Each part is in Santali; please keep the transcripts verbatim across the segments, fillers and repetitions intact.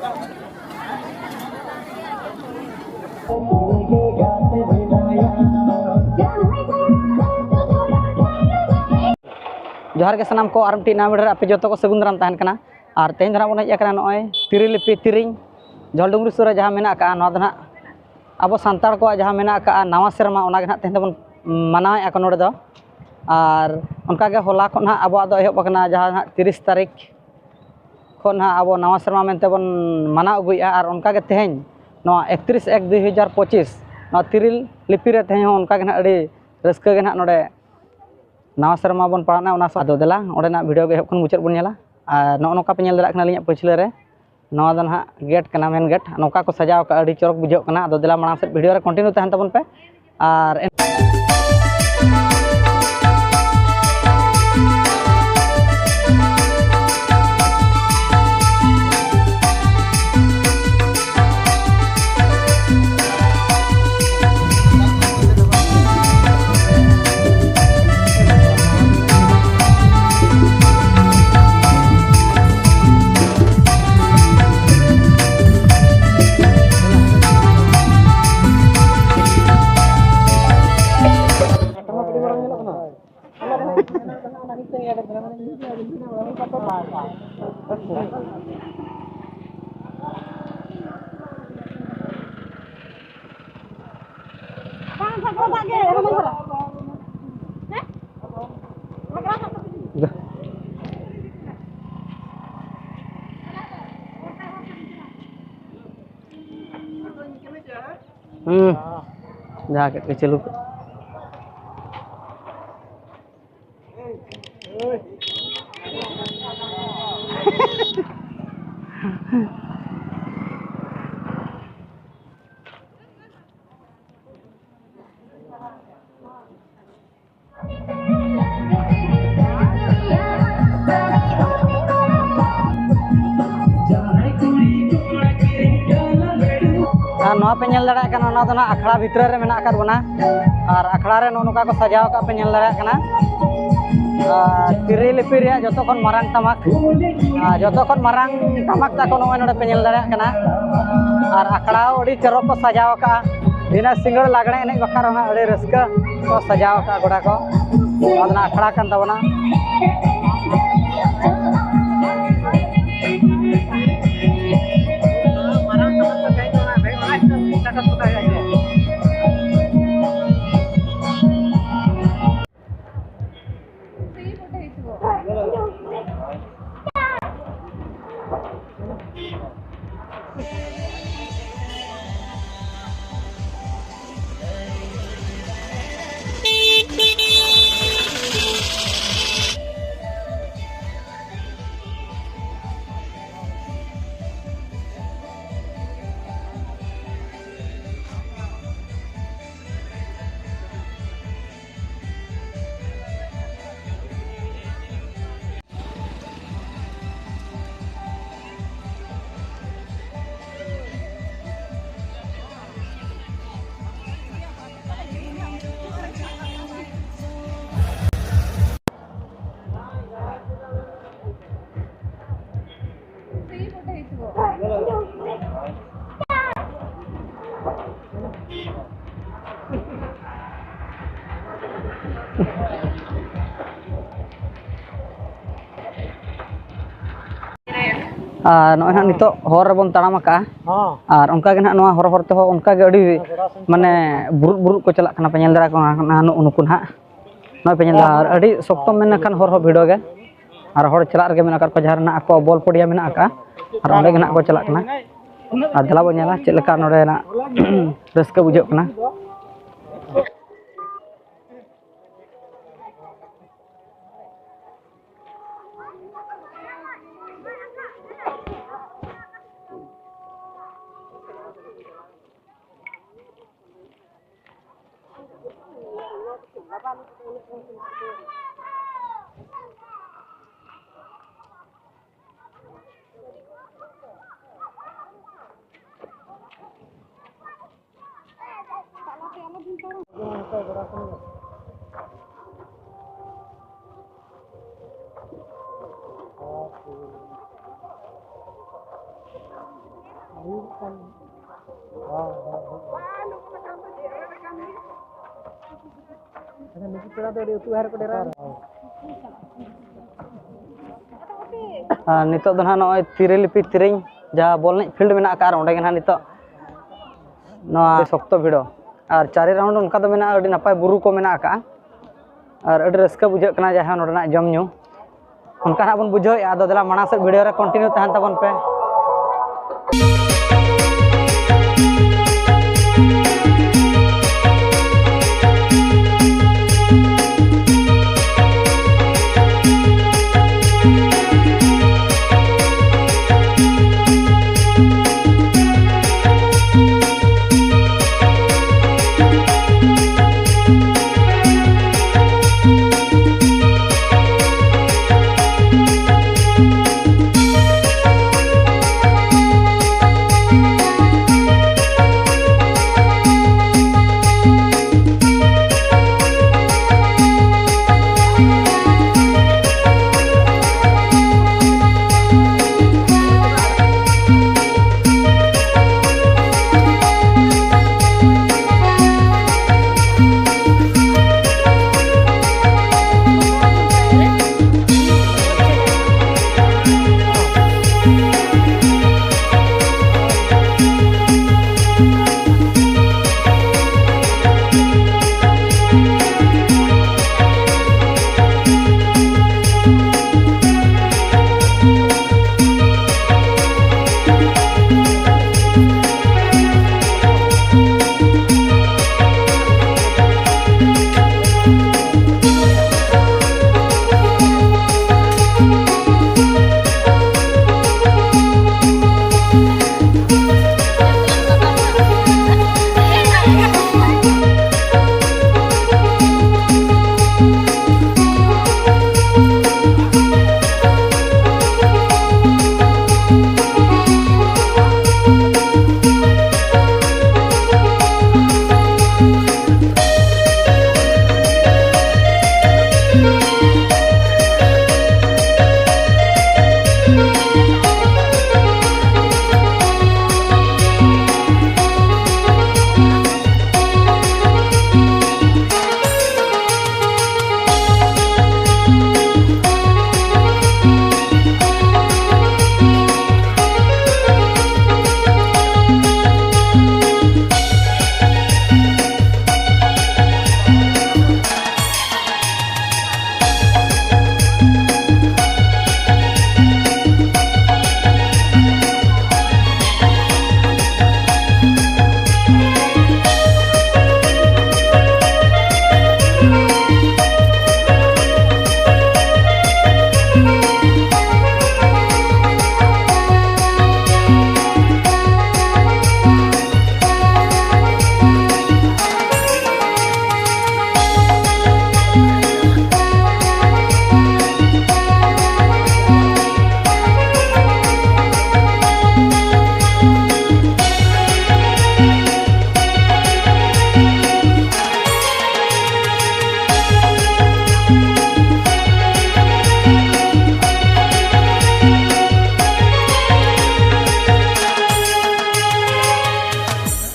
ᱡᱚᱦᱟᱨ ᱜᱮ ᱥᱟᱱᱟᱢ ᱠᱚ, ᱟᱨ ᱢᱤᱫᱴᱤᱡ ᱱᱟᱣᱟ video ᱨᱮ ᱟᱯᱮ ᱡᱚᱛᱚ ᱠᱚ ᱥᱟᱹᱜᱩᱱ ᱫᱟᱨᱟᱢ ᱛᱟᱦᱮᱱ ᱠᱟᱱᱟ᱾ ᱟᱨ ᱛᱮᱦᱮᱧ ᱫᱚ ᱱᱟᱦᱟᱜ ᱵᱚᱱ ᱦᱮᱡ ᱟᱠᱟᱱᱟ ᱱᱚᱜᱼᱚᱭ ᱛᱤᱨᱤ ᱞᱤᱯᱤ ᱛᱤᱨᱤᱧ, ᱡᱷᱚᱞᱰᱩᱝᱨᱤ ᱥᱩᱨ ᱨᱮ ᱡᱟᱦᱟᱸ ᱢᱮᱱᱟᱜ ᱟᱠᱟᱫᱼᱟ, ᱱᱚᱣᱟ ᱫᱚ ᱱᱟᱦᱟᱜ ᱟᱵᱚ ᱥᱟᱱᱛᱟᱲ ᱠᱚᱣᱟᱜ ᱡᱟᱦᱟᱸ ᱢᱮᱱᱟᱜ ᱟᱠᱟᱫᱼᱟ ᱱᱟᱣᱟ ᱥᱮᱨᱢᱟ, ᱚᱱᱟ ᱜᱮ ᱱᱟᱦᱟᱜ ᱛᱮᱦᱮᱧ ᱫᱚᱵᱚᱱ ᱢᱟᱱᱟᱣᱮᱫᱼᱟ ᱠᱚ ᱱᱚᱰᱮ ᱫᱚ᱾ ᱟᱨ ᱚᱱᱠᱟᱜᱮ ᱦᱚᱞᱟ ᱠᱷᱚᱱ ᱱᱟᱦᱟᱜ ᱟᱵᱚᱣᱟᱜ ᱫᱚ ᱮᱦᱚᱵ ᱟᱠᱟᱱᱟ, ᱡᱟᱦᱟᱸ ᱱᱟᱦᱟᱜ ᱛᱤᱨᱤᱥ ᱛᱟᱹᱨᱤᱠᱷ ᱠᱷᱚᱱ ᱱᱟᱦᱟᱜ ᱟᱵᱚ ᱱᱟᱣᱟ ᱥᱮᱨᱢᱟ ᱢᱮᱱᱛᱮ ᱵᱚᱱ ᱢᱟᱱᱟᱣ ᱟᱹᱜᱩᱭᱮᱫᱼᱟ᱾ ᱟᱨ ᱚᱱᱠᱟᱜᱮ ᱛᱮᱦᱮᱧ ᱱᱚᱣᱟ ᱮᱠᱛᱨᱤᱥ ᱮᱠ ᱫᱩᱭ ᱦᱟᱡᱟᱨ ᱯᱚᱸᱪᱤᱥ, ᱱᱚᱣᱟ ᱛᱤᱨᱤ ᱞᱤᱯᱤ ᱨᱮ ᱛᱮᱦᱮᱧ ᱦᱚᱸ ᱚᱱᱠᱟᱜᱮ ᱱᱟᱦᱟᱜ ᱟᱹᱰᱤ ᱨᱟᱹᱥᱠᱟᱹ ᱜᱮ ᱱᱟᱦᱟᱜ ᱱᱚᱰᱮ ᱱᱟᱣᱟ ᱥᱮᱨᱢᱟ ᱵᱚᱱ ᱯᱟᱲᱟᱣᱱᱟ, ᱚᱱᱟ ᱥᱟᱶ ᱟᱫᱚ ᱫᱮᱞᱟ, ᱚᱸᱰᱮᱱᱟᱜ video ᱜᱮ ᱮᱦᱚᱵ ᱠᱷᱚᱱ ᱢᱩᱪᱟᱹᱫ ᱵᱚᱱ ᱧᱮᱞᱟ᱾ ᱟᱨ ᱱᱚᱜᱼᱚ ᱱᱚᱝᱠᱟ ᱯᱮ ᱧᱮᱞ ᱫᱟᱲᱮᱭᱟᱜ ᱠᱟᱱᱟ ᱟᱹᱞᱤᱧᱟᱜ ᱯᱟᱹᱪᱷᱞᱟᱹ ᱨᱮ, ᱱᱚᱣᱟ ᱫᱚ ᱱᱟᱦᱟᱜ gate ᱠᱟᱱᱟ, main gate᱾ ᱱᱚᱝᱠᱟ ᱠᱚ ᱥᱟᱡᱟᱣ ᱟᱠᱟᱫᱼᱟ, ᱟᱹᱰᱤ ᱪᱚᱨᱚᱠ ᱵᱩᱡᱷᱟᱹᱜ ᱠᱟᱱᱟ᱾ ᱟᱫᱚ ᱫᱮᱞᱟ, ᱢᱟᱲᱟᱝ ᱥᱮᱫ video ᱨᱮ continue ᱛᱟᱦᱮᱱ ᱛᱟᱵᱚᱱ ᱯᱮ᱾ ᱟᱨ ᱦᱩᱸ, ᱡᱟᱦᱟᱸ ᱠᱮᱫ ᱜᱮ ᱪᱟᱹᱞᱩ ᱠᱮᱫ᱾ ᱟᱨ ᱱᱚᱣᱟ ᱯᱮ ᱧᱮᱞ ᱫᱟᱲᱮᱭᱟᱜ ᱠᱟᱱᱟ, ᱚᱱᱟ ᱫᱚ ᱱᱟᱜ ᱟᱠᱷᱲᱟ ᱵᱷᱤᱛᱨᱤ ᱨᱮ ᱢᱮᱱᱟᱜ ᱟᱠᱟᱫ ᱵᱚᱱᱟ᱾ ᱟᱨ ᱟᱠᱷᱲᱟ ᱨᱮ ᱱᱚᱜᱼᱚ ᱱᱚᱝᱠᱟ ᱠᱚ ᱥᱟᱡᱟᱣ ᱟᱠᱟᱫ ᱯᱮ ᱧᱮᱞ ᱫᱟᱲᱮᱭᱟᱜ ᱠᱟᱱᱟ᱾ ᱟᱨ ᱛᱤᱨᱤ ᱞᱤᱯᱤ ᱨᱮᱭᱟᱜ ᱡᱚᱛᱚ ᱠᱷᱚᱱ ᱢᱟᱨᱟᱝ ᱴᱟᱢᱟᱠ, ᱟᱨ ᱡᱚᱛᱚ ᱠᱷᱚᱱ ᱢᱟᱨᱟᱝ ᱴᱟᱢᱟᱠ ᱛᱟᱠᱚ ᱱᱚᱜᱼᱚᱭ ᱱᱚᱰᱮ ᱯᱮ ᱧᱮᱞ ᱫᱟᱲᱮᱭᱟᱜ ᱠᱟᱱᱟ᱾ ᱟᱨ ᱟᱠᱷᱲᱟ ᱦᱚᱸ ᱟᱹᱰᱤ ᱪᱚᱨᱚᱠ ᱠᱚ ᱥᱟᱡᱟᱣ ᱟᱠᱟᱫᱼᱟ᱾ ᱵᱷᱤᱱᱟᱹ ᱥᱤᱸᱜᱟᱹᱲ ᱞᱟᱜᱽᱲᱮ ᱮᱱᱮᱡ ᱵᱟᱠᱷᱨᱟ ᱦᱚᱸ ᱟᱹᱰᱤ ᱨᱟᱹᱥᱠᱟᱹ ᱠᱚ ᱥᱟᱡᱟᱣ ᱟᱠᱟᱫᱼᱟ ᱜᱚᱰᱟ ᱠᱚ᱾ ᱱᱚᱣᱟ ᱫᱚ ᱱᱟᱜ ᱟᱠᱷᱲᱟ ᱠᱟᱱ ᱛᱟᱵᱚᱱᱟ᱾ ᱟᱨ ᱱᱚᱜᱼᱚᱭ ᱦᱟᱸᱜ ᱱᱤᱛᱚᱜ ᱦᱚᱨ ᱨᱮᱵᱚᱱ ᱛᱟᱲᱟᱢ ᱟᱠᱟᱜᱼᱟ᱾ ᱦᱚᱸ᱾ ᱟᱨ ᱚᱱᱠᱟ ᱜᱮ ᱱᱟᱦᱟᱜ ᱱᱚᱣᱟ ᱦᱚᱨ ᱦᱚᱨ ᱛᱮᱦᱚᱸ ᱚᱱᱠᱟ ᱜᱮ ᱟᱹᱰᱤ ᱢᱟᱱᱮ ᱵᱩᱨᱩᱫ ᱵᱩᱨᱩᱫ ᱠᱚ ᱪᱟᱞᱟᱜ ᱠᱟᱱᱟ᱾ ᱯᱮ ᱧᱮᱞ ᱫᱟᱲᱮᱭᱟᱠᱚ ᱠᱟᱱᱟ ᱱᱩᱜᱼᱩ ᱱᱩᱠᱩ ᱱᱟᱦᱟᱜ᱾ ᱱᱚᱜᱼᱚᱭ ᱯᱮ ᱧᱮᱞ ᱫᱟ, ᱟᱨ ᱟᱹᱰᱤ ᱥᱚᱠᱛᱚ ᱢᱮᱱ ᱞᱮᱠᱷᱟᱱ ᱦᱚᱨ ᱦᱚᱸ ᱵᱷᱤᱲᱟᱹ ᱜᱮ᱾ ᱟᱨ ᱦᱚᱲ ᱪᱟᱞᱟᱜ ᱨᱮᱜᱮ ᱢᱮᱱᱟᱜ ᱟᱠᱟᱫ ᱠᱚᱣᱟ, ᱡᱟᱦᱟᱸ ᱨᱮ ᱱᱟᱜ ᱟᱠᱚ ᱵᱚᱞ ᱯᱚᱲᱤᱭᱟ ᱢᱮᱱᱟᱜ ᱟᱠᱟᱫᱼᱟ, ᱟᱨ ᱚᱸᱰᱮ ᱜᱮ ᱱᱟᱜ ᱠᱚ ᱪᱟᱞᱟᱜ ᱠᱟᱱᱟ᱾ ᱟᱨ ᱫᱮᱞᱟ ᱵᱚᱱ ᱧᱮᱞᱟ ᱪᱮᱫ ᱞᱮᱠᱟ ᱱᱚᱰᱮᱱᱟᱜ ᱨᱟᱹᱥᱠᱟᱹ ᱵᱩᱡᱷᱟᱹᱜ ᱠᱟᱱᱟ᱾ ᱟᱨ ᱱᱤᱛᱚᱜ ᱫᱚ ᱱᱟᱦᱟᱜ ᱱᱚᱜᱼᱚᱭ ᱛᱤᱨᱤᱞᱤᱯᱤ ᱛᱤᱨᱤᱧ ᱡᱟᱦᱟᱸ ᱵᱚᱞ ᱮᱱᱮᱡ ᱯᱷᱤᱞᱰ ᱢᱮᱱᱟᱜ ᱟᱠᱟᱫ, ᱟᱨ ᱚᱸᱰᱮ ᱜᱮ ᱱᱟᱦᱟᱜ ᱱᱤᱛᱚᱜ ᱱᱚᱣᱟ ᱥᱚᱠᱛᱚ ᱵᱷᱤᱲᱚᱜ᱾ ᱟᱨ ᱪᱟᱨᱮ ᱨᱟᱣᱩᱱᱰ ᱚᱱᱠᱟ ᱫᱚ ᱢᱮᱱᱟᱜᱼᱟ, ᱟᱹᱰᱤ ᱱᱟᱯᱟᱭ ᱵᱩᱨᱩ ᱠᱚ ᱢᱮᱱᱟᱜ ᱟᱠᱟᱫᱼᱟ᱾ ᱟᱨ ᱟᱹᱰᱤ ᱨᱟᱹᱥᱠᱟᱹ ᱵᱩᱡᱷᱟᱹᱜ ᱠᱟᱱᱟ ᱡᱟᱦᱟᱸ ᱱᱚᱰᱮᱱᱟᱜ ᱡᱚᱢ ᱧᱩ᱾ ᱚᱱᱠᱟ ᱱᱟᱜ ᱵᱚᱱ ᱵᱩᱡᱷᱟᱹᱣᱮᱫᱼᱟ᱾ ᱟᱫᱚ ᱫᱮᱞᱟ ᱢᱟᱲᱟᱝ ᱥᱮᱫ ᱵᱷᱤᱰᱤᱭᱳ ᱨᱮ ᱠᱚᱱᱴᱤᱱᱤᱭᱩ ᱛᱟᱦᱮᱱ ᱛᱟᱵᱚᱱ ᱯᱮ᱾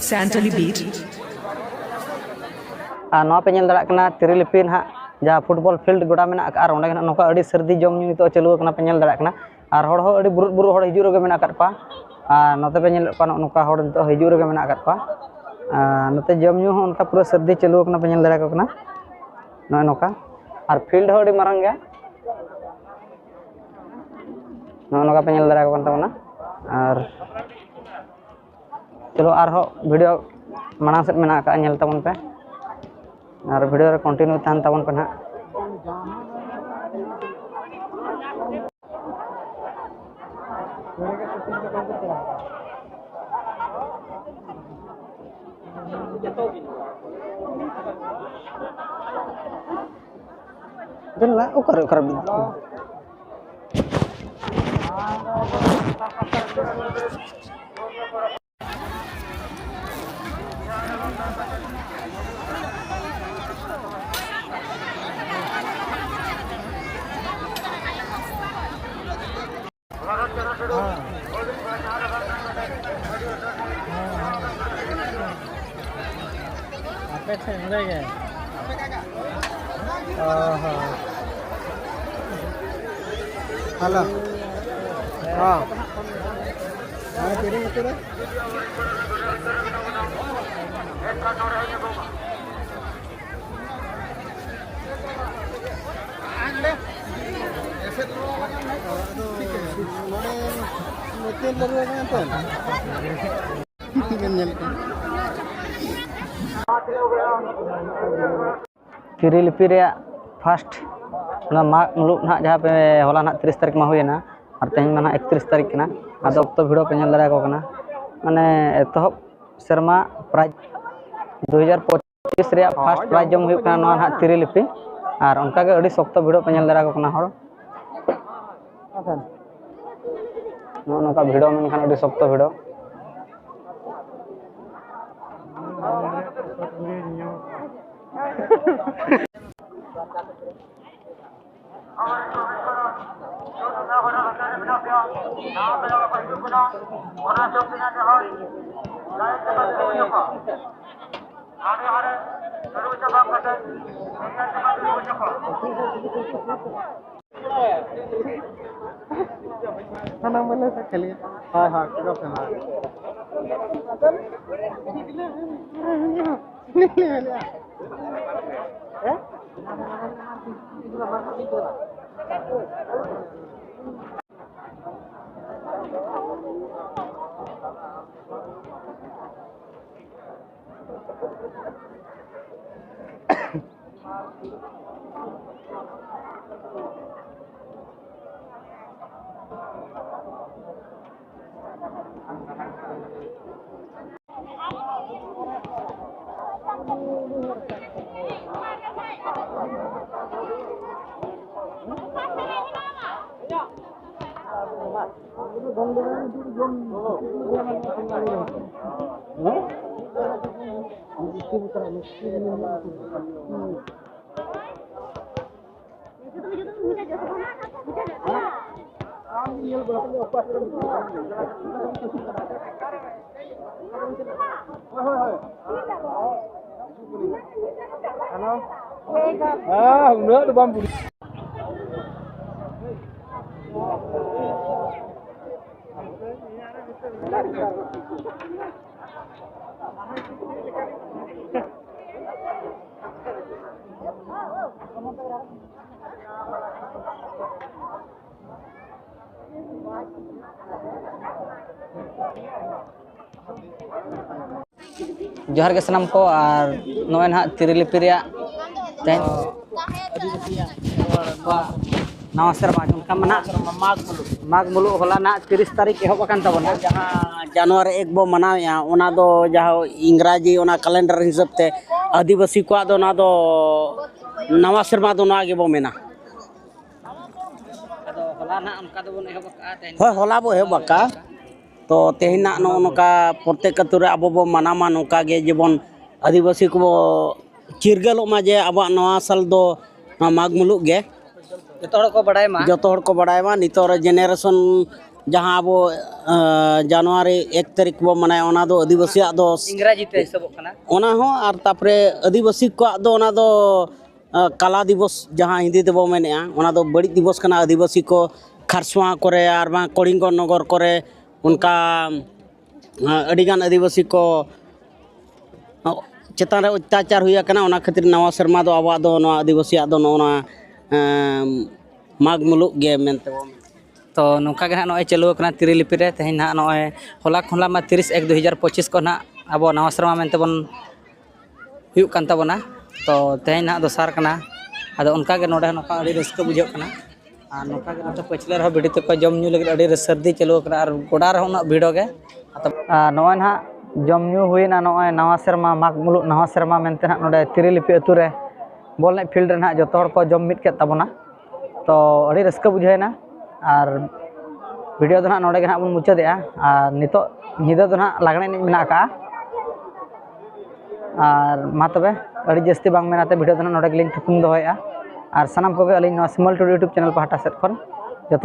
Santali Beat. ᱟᱨ ᱱᱚᱣᱟ ᱯᱮ ᱧᱮᱞ ᱫᱟᱲᱮᱭᱟᱜ ᱠᱟᱱᱟ ᱛᱤᱨᱤᱞᱤᱯᱤ ᱱᱟᱦᱟᱜ ᱡᱟᱦᱟᱸ ᱯᱷᱩᱴᱵᱚᱞ ᱯᱷᱤᱞᱰ ᱜᱚᱰᱟ ᱢᱮᱱᱟᱜ ᱟᱠᱟᱫᱼᱟ, ᱟᱨ ᱚᱸᱰᱮ ᱜᱮ ᱱᱟᱦᱟᱜ ᱱᱚᱝᱠᱟ ᱟᱹᱰᱤ ᱥᱟᱹᱨᱫᱤ ᱡᱚᱢ ᱧᱩ ᱱᱤᱛᱚᱜ ᱪᱟᱹᱞᱩ ᱟᱠᱟᱱᱟ, ᱯᱮ ᱧᱮᱞ ᱫᱟᱲᱮᱭᱟᱜ ᱠᱟᱱᱟ᱾ ᱟᱨ ᱦᱚᱲ ᱦᱚᱸ ᱟᱹᱰᱤ ᱵᱩᱨᱩᱫ ᱵᱩᱨᱩᱫ ᱦᱚᱲ ᱦᱤᱡᱩᱜ ᱨᱮᱜᱮ ᱢᱮᱱᱟᱜ ᱟᱠᱟᱫ ᱠᱚᱣᱟ᱾ ᱟᱨ ᱱᱚᱛᱮ ᱯᱮ ᱧᱮᱞᱮᱫ ᱠᱚᱣᱟ, ᱱᱚᱜᱼᱚ ᱱᱚᱝᱠᱟ ᱦᱚᱲ ᱱᱤᱛᱚᱜ ᱦᱤᱡᱩᱜ ᱨᱮᱜᱮ ᱢᱮᱱᱟᱜ ᱟᱠᱟᱫ ᱠᱚᱣᱟ᱾ ᱟᱨ ᱱᱚᱛᱮ ᱡᱚᱢ ᱧᱩ ᱦᱚᱸ ᱚᱱᱠᱟ ᱯᱩᱨᱟᱹ ᱥᱟᱹᱨᱫᱤ ᱪᱟᱹᱞᱩ ᱟᱠᱟᱱᱟ, ᱯᱮ ᱧᱮᱞ ᱫᱟᱲᱮᱭᱟᱠᱚ ᱠᱟᱱᱟ᱾ ᱱᱚᱜᱼᱚᱭ ᱱᱚᱝᱠᱟ᱾ ᱟᱨ ᱯᱷᱤᱞᱰ ᱦᱚᱸ ᱟᱹᱰᱤ ᱢᱟᱨᱟᱝ ᱜᱮᱭᱟ᱾ ᱱᱚᱜᱼᱚ ᱱᱚᱝᱠᱟ ᱯᱮ ᱧᱮᱞ ᱫᱟᱲᱮᱭᱟᱠᱚ ᱠᱟᱱ ᱛᱟᱵᱚᱱᱟ᱾ ᱟᱨ ᱪᱚᱞᱚ ᱟᱨᱦᱚᱸ ᱵᱷᱤᱰᱤᱭᱳ ᱢᱟᱲᱟᱝ ᱥᱮᱫ ᱢᱮᱱᱟᱜ ᱟᱠᱟᱫᱼᱟ, ᱧᱮᱞ ᱛᱟᱵᱚᱱ ᱯᱮ᱾ ᱟᱨ ᱵᱷᱤᱰᱤᱭᱳ ᱨᱮ ᱠᱚᱱᱴᱤᱱᱤᱭᱩ ᱛᱟᱦᱮᱱ ᱛᱟᱵᱚᱱ ᱯᱮ ᱱᱟᱦᱟᱜ᱾ ᱫᱮᱞᱟ, ᱚᱠᱟᱨᱮ, ᱚᱠᱟᱨᱮ? ᱟᱯᱮ ᱴᱷᱮᱱ ᱱᱚᱰᱮ ᱜᱮ᱾ ᱚ ᱦᱚᱸ᱾ ᱦᱮᱞᱳ᱾ ᱦᱚᱸ᱾ ᱦᱮᱸ, ᱛᱤᱨᱤᱧ ᱩᱛᱟᱹᱨᱟ᱾ ᱛᱤᱨᱤ ᱞᱤᱯᱤ ᱨᱮᱭᱟᱜ ᱯᱷᱟᱥᱴ ᱚᱱᱟ ᱢᱟᱜᱽ ᱢᱩᱞᱩᱜ ᱱᱟᱦᱟᱜ, ᱡᱟᱦᱟᱸ ᱯᱮ ᱦᱚᱞᱟ ᱱᱟᱦᱟᱜ ᱛᱤᱨᱤᱥ ᱛᱟᱹᱨᱤᱠᱷ ᱢᱟ ᱦᱩᱭᱮᱱᱟ, ᱟᱨ ᱛᱮᱦᱮᱧ ᱢᱟ ᱱᱟᱦᱟᱜ ᱮᱠᱛᱨᱤᱥ ᱛᱟᱹᱨᱤᱠᱷ ᱠᱟᱱᱟ᱾ ᱟᱫᱚ ᱚᱠᱛᱚ ᱵᱷᱤᱲᱚ ᱯᱮ ᱧᱮᱞ ᱫᱟᱲᱮᱭᱟᱠᱚ ᱠᱟᱱᱟ, ᱢᱟᱱᱮ ᱮᱛᱚᱦᱚᱵ ᱥᱮᱨᱢᱟ ᱯᱨᱟᱭᱤᱡᱽ ᱫᱩ ᱦᱟᱡᱟᱨ ᱯᱚᱸᱪᱤᱥ ᱨᱮᱭᱟᱜ ᱯᱷᱟᱥᱴ ᱯᱨᱟᱭᱤᱡᱽ ᱡᱚᱢ ᱦᱩᱭᱩᱜ ᱠᱟᱱᱟ ᱱᱚᱣᱟ ᱱᱟᱦᱟᱜ ᱛᱤᱨᱤ ᱞᱤᱯᱤ᱾ ᱟᱨ ᱚᱱᱠᱟᱜᱮ ᱟᱹᱰᱤ ᱥᱚᱠᱛᱚ ᱵᱷᱤᱲᱚ ᱯᱮ ᱧᱮᱞ ᱫᱟᱲᱮᱭᱟᱠᱚ ᱠᱟᱱᱟ ᱦᱚᱲ᱾ ᱱᱚᱜᱼᱚ ᱱᱚᱝᱠᱟ ᱵᱷᱤᱲᱚ, ᱢᱮᱱᱠᱷᱟᱱ ᱟᱹᱰᱤ ᱥᱚᱠᱛᱚ ᱵᱷᱤᱲᱚ᱾ ᱦᱟᱱᱟ ᱢᱟᱱᱮ ᱥᱮ ᱠᱷᱟᱹᱞᱤ᱾ ᱦᱳᱭ, ᱦᱳᱭ, ᱯᱩᱨᱟᱹ ᱯᱮ ᱦᱳᱭ᱾ ᱦᱮᱸ, ᱩᱱᱟᱹᱜ ᱫᱚ ᱵᱟᱢ ᱵᱩᱡᱷᱟᱹᱣ᱾ ᱡᱚᱦᱟᱨ ᱜᱮ ᱥᱟᱱᱟᱢ ᱠᱚ, ᱟᱨ ᱱᱚᱜᱼᱚᱭ ᱱᱟᱦᱟᱜ ᱛᱤᱨᱤᱞᱤᱯᱤ ᱨᱮᱭᱟᱜ ᱛᱮᱦᱮᱧ ᱱᱟᱣᱟ ᱥᱮᱨᱢᱟ, ᱚᱱᱠᱟ ᱢᱟ ᱱᱟᱦᱟᱜ ᱢᱟᱜᱽ ᱢᱩᱞᱩᱜ᱾ ᱢᱟᱜᱽ ᱢᱩᱞᱩᱜ ᱦᱚᱞᱟ ᱱᱟᱦᱟᱜ ᱛᱤᱨᱤᱥ ᱛᱟᱹᱨᱤᱠᱷ ᱮᱦᱚᱵ ᱟᱠᱟᱱ ᱛᱟᱵᱚᱱᱟ᱾ ᱡᱟᱦᱟᱸ ᱡᱟᱱᱩᱣᱟᱨᱤ ᱮᱠ ᱵᱚ ᱢᱟᱱᱟᱣᱮᱫᱼᱟ, ᱚᱱᱟ ᱫᱚ ᱡᱟᱦᱟᱸ ᱤᱝᱨᱟᱡᱤ ᱚᱱᱟ ᱠᱮᱞᱮᱱᱰᱟᱨ ᱦᱤᱥᱟᱹᱵ ᱛᱮ ᱟᱹᱫᱤᱵᱟᱹᱥᱤ ᱠᱚᱣᱟᱜ ᱫᱚ ᱚᱱᱟ ᱫᱚ ᱱᱟᱣᱟ ᱥᱮᱨᱢᱟ ᱫᱚ ᱱᱚᱣᱟ ᱜᱮᱵᱚ ᱢᱮᱱᱟ᱾ ᱟᱫᱚ ᱦᱚᱞᱟ ᱱᱟᱦᱟᱜ ᱚᱱᱠᱟ ᱫᱚᱵᱚᱱ ᱮᱦᱚᱵ ᱟᱠᱟᱫᱼᱟ, ᱛᱮᱦᱮᱧ ᱦᱳᱭ, ᱦᱚᱞᱟ ᱵᱚ ᱮᱦᱚᱵ ᱟᱠᱟᱫᱼᱟ᱾ ᱛᱚ ᱛᱮᱦᱮᱧ ᱱᱟᱜ ᱱᱚᱜᱼᱚ ᱱᱚᱝᱠᱟ ᱯᱨᱚᱛᱮᱠ ᱟᱹᱛᱩ ᱨᱮ ᱟᱵᱚ ᱵᱚ ᱢᱟᱱᱟᱣ ᱢᱟ, ᱱᱚᱝᱠᱟ ᱜᱮ ᱡᱮᱢᱚᱱ ᱟᱹᱫᱤᱵᱟᱹᱥᱤ ᱠᱚᱵᱚ ᱪᱤᱨᱜᱟᱹᱞᱚᱜ ᱢᱟ, ᱡᱮ ᱟᱵᱚᱣᱟᱜ ᱱᱚᱣᱟ ᱥᱟᱞ ᱫᱚ ᱱᱚᱣᱟ ᱢᱟᱜᱽ ᱢᱩᱞᱩᱜ ᱜᱮ᱾ ᱡᱚᱛᱚ ᱦᱚᱲ ᱠᱚ ᱵᱟᱲᱟᱭ ᱢᱟ᱾ ᱡᱚᱛᱚ ᱦᱚᱲ ᱠᱚ ᱵᱟᱲᱟᱭ ᱢᱟ, ᱱᱤᱛᱚᱜ ᱨᱮ ᱡᱮᱱᱟᱨᱮᱥᱚᱱ ᱡᱟᱦᱟᱸ ᱟᱵᱚ ᱟᱸ, ᱡᱟᱱᱩᱣᱟᱨᱤ ᱮᱠ ᱛᱟᱹᱨᱤᱠᱷ ᱵᱚ ᱢᱟᱱᱟᱣᱟ, ᱚᱱᱟ ᱫᱚ ᱟᱹᱫᱤᱵᱟᱹᱥᱤᱭᱟᱜ ᱫᱚ ᱤᱝᱨᱟᱡᱤ ᱛᱮ ᱦᱤᱥᱟᱹᱵᱚᱜ ᱠᱟᱱᱟ᱾ ᱚᱱᱟ ᱦᱚᱸ, ᱟᱨ ᱛᱟᱨᱯᱚᱨᱮ ᱟᱹᱫᱤᱵᱟᱹᱥᱤ ᱠᱚᱣᱟᱜ ᱫᱚ ᱚᱱᱟ ᱫᱚ ᱟᱸ, ᱠᱟᱞᱟ ᱫᱤᱵᱚᱥ ᱡᱟᱦᱟᱸ ᱦᱤᱱᱫᱤ ᱛᱮᱵᱚ ᱢᱮᱱᱮᱫᱼᱟ, ᱚᱱᱟ ᱫᱚ ᱵᱟᱹᱲᱤᱡ ᱫᱤᱵᱚᱥ ᱠᱟᱱᱟ᱾ ᱟᱹᱫᱤᱵᱟᱹᱥᱤ ᱠᱚ ᱠᱷᱟᱨᱥᱚᱣᱟ ᱠᱚᱨᱮ ᱟᱨ ᱵᱟᱝ ᱠᱚᱞᱤᱝᱜᱚ ᱱᱚᱜᱚᱨ ᱠᱚᱨᱮ ᱚᱱᱠᱟ ᱟᱸ, ᱟᱹᱰᱤᱜᱟᱱ ᱟᱹᱫᱤᱵᱟᱹᱥᱤ ᱠᱚ ᱪᱮᱛᱟᱱ ᱨᱮ ᱚᱛᱛᱟᱪᱟᱨ ᱦᱩᱭ ᱟᱠᱟᱱᱟ᱾ ᱚᱱᱟ ᱠᱷᱟᱹᱛᱤᱨ ᱱᱟᱣᱟ ᱥᱮᱨᱢᱟ ᱫᱚ ᱟᱵᱚᱣᱟᱜ ᱫᱚ ᱱᱚᱣᱟ ᱟᱹᱫᱤᱵᱟᱹᱥᱤᱭᱟᱜ ᱫᱚ ᱱᱚᱜᱼᱚ ᱱᱚᱣᱟ ᱮᱸ, ᱢᱟᱜᱽ ᱢᱩᱞᱩᱜ ᱜᱮ ᱢᱮᱱᱛᱮ ᱵᱚᱱ᱾ ᱛᱚ ᱱᱚᱝᱠᱟ ᱜᱮ ᱱᱟᱦᱟᱜ ᱱᱚᱜᱼᱚᱭ ᱪᱟᱹᱞᱩ ᱟᱠᱟᱱᱟ ᱛᱤᱨᱤ ᱞᱤᱯᱤ ᱨᱮ᱾ ᱛᱮᱦᱮᱧ ᱱᱟᱦᱟᱜ ᱱᱚᱜᱼᱚᱭ ᱦᱚᱞᱟ ᱦᱚᱞᱟ ᱢᱟ ᱛᱤᱨᱤᱥ ᱮᱠ ᱫᱩ ᱦᱟᱡᱟᱨ ᱯᱚᱸᱪᱤᱥ ᱠᱚ ᱱᱟᱦᱟᱜ ᱟᱵᱚ ᱱᱟᱣᱟ ᱥᱮᱨᱢᱟ ᱢᱮᱱᱛᱮ ᱵᱚᱱ ᱦᱩᱭᱩᱜ ᱠᱟᱱ ᱛᱟᱵᱚᱱᱟ᱾ ᱛᱚ ᱛᱮᱦᱮᱧ ᱱᱟᱦᱟᱜ ᱫᱚᱥᱟᱨ ᱠᱟᱱᱟ᱾ ᱟᱫᱚ ᱚᱱᱠᱟ ᱜᱮ ᱱᱚᱰᱮ ᱦᱚᱸ ᱱᱚᱝᱠᱟ ᱟᱹᱰᱤ ᱨᱟᱹᱥᱠᱟᱹ ᱵᱩᱡᱷᱟᱹᱜ ᱠᱟᱱᱟ᱾ ᱟᱨ ᱱᱚᱝᱠᱟ ᱜᱮ ᱱᱚᱛᱮ ᱯᱟᱹᱪᱷᱞᱟᱹ ᱨᱮᱦᱚᱸ ᱵᱤᱴᱤ ᱛᱟᱠᱚ ᱡᱚᱢ ᱧᱩ ᱞᱟᱹᱜᱤᱫ ᱟᱹᱰᱤ ᱥᱟᱹᱨᱫᱤ ᱪᱟᱹᱞᱩ ᱟᱠᱟᱱᱟ ᱟᱨ ᱜᱚᱰᱟ ᱨᱮᱦᱚᱸ ᱩᱱᱟᱹᱜ ᱵᱷᱤᱲ ᱜᱮ᱾ ᱟᱨ ᱱᱚᱜᱼᱚᱭ ᱱᱟᱦᱟᱜ ᱡᱚᱢ ᱧᱩ ᱦᱩᱭᱱᱟ ᱱᱚᱜᱼᱚᱭ ᱱᱟᱣᱟ ᱥᱮᱨᱢᱟ, ᱢᱟᱜᱽ ᱢᱩᱞᱩᱜ ᱱᱟᱣᱟ ᱥᱮᱨᱢᱟ ᱢᱮᱱᱛᱮ ᱱᱟᱦᱟᱜ ᱱᱚᱰᱮ ᱛᱤᱨᱤᱞᱤᱯᱤ ᱟᱹᱛᱩ ᱨᱮ ᱵᱚᱞ ᱮᱱᱮᱡ ᱯᱷᱤᱞᱰ ᱨᱮ ᱱᱟᱦᱟᱜ ᱡᱚᱛᱚ ᱦᱚᱲ ᱠᱚ ᱡᱚᱢ ᱢᱤᱫ ᱠᱮᱫ ᱛᱟᱵᱚᱱᱟ᱾ ᱛᱚ ᱟᱹᱰᱤ ᱨᱟᱹᱥᱠᱟᱹ ᱵᱩᱡᱷᱟᱹᱣᱮᱱᱟ᱾ ᱟᱨ ᱵᱷᱤᱰᱤᱭᱳ ᱫᱚ ᱱᱟᱦᱟᱜ ᱱᱚᱰᱮ ᱜᱮ ᱱᱟᱦᱟᱜ ᱵᱚᱱ ᱢᱩᱪᱟᱹᱫᱮᱜᱼᱟ᱾ ᱟᱨ ᱱᱤᱛᱚᱜ ᱧᱤᱫᱟᱹ ᱫᱚ ᱱᱟᱦᱟᱜ ᱞᱟᱜᱽᱬᱮ ᱮᱱᱮᱡ ᱢᱮᱱᱟᱜ ᱟᱠᱟᱜᱼᱟ᱾ ᱟᱨ ᱢᱟ ᱛᱚᱵᱮ, ᱟᱹᱰᱤ ᱡᱟᱹᱥᱛᱤ ᱵᱟᱝ ᱢᱮᱱᱟᱛᱮ ᱵᱷᱤᱰᱤᱭᱳ ᱫᱚ ᱱᱟᱦᱟᱜ ᱱᱚᱰᱮ ᱜᱮᱞᱤᱧ ᱛᱷᱩᱠᱩᱢ ᱫᱚᱦᱚᱭᱮᱫᱼᱟ᱾ ᱟᱨ ᱥᱟᱱᱟᱢ ᱠᱚᱜᱮ ᱟᱹᱞᱤᱧ ᱱᱚᱣᱟ ᱥᱤᱢᱚᱞ ᱴᱩᱰᱩ ᱭᱩᱴᱩᱵᱽ ᱪᱮᱱᱮᱞ ᱯᱟᱦᱴᱟ ᱥᱮᱫ ᱠᱷᱚᱱ